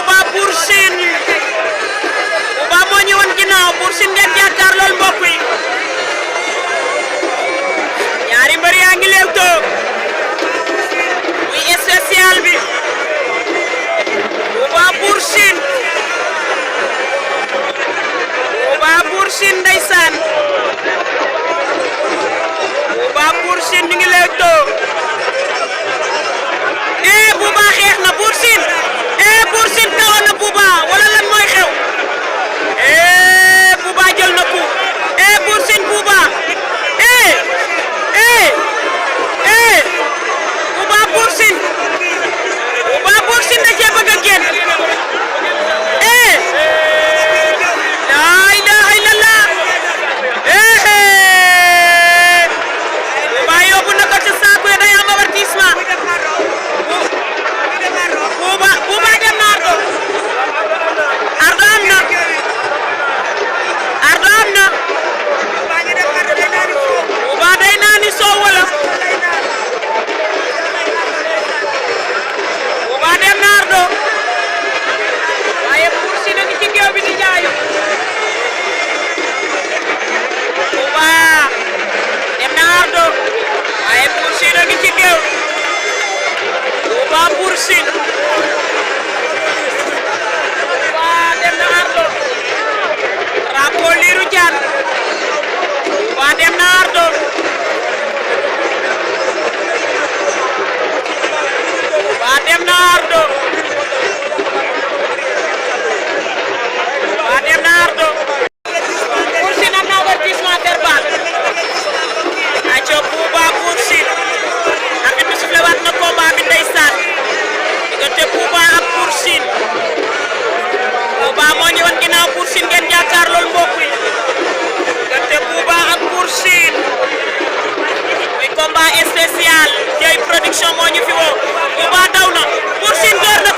Bouba Bour Sine Bouba moo ñëwoon ginnaaw Bour Sine ngeen jàkkaar lool mbokk yi ñaari mbër yaa ngi leewtoo muy spécial bi Bouba Bour Sine ndeysaan Bouba Bour Sine ñu ngi leewtoo Bouba xeex na Bour Sine Bour Sine kawoon na Bouba wala lan mooy xew Bouba jël na ko Bour Sine Bouba Bouba Bour Sine da cee bëgg a génn laa ilaaha illallah Bouba yóbbu na ko ci saako yi day am avertissement Bouba dem na ardo am na Bouba day naani soow wala Bouba dem na ardo waaye Bour Sine ngi ci géew bi di jaayu Bouba dem na ardo waaye Bour Sine ngi ci géew Bouba Bour Sine dem na ardo drapeau Lirou Diane Bouba dem na ardo Bouba dem na ardo Bouba dem na ardo Bour Sine am na avertissement verbal aco Bouba Bour Sine arbitre bi sifflé waat na combat bi ndeysaan diggante Bouba ak Bour Sine Bouba moo ñëwoon ginnaaw Bour Sine ngeen jàkkaar lool mbokk yi diggante Bouba ak Bour Sine muy combat spécial Dieye Production moo ñu fi woo Bouba daw na Bour Sine door na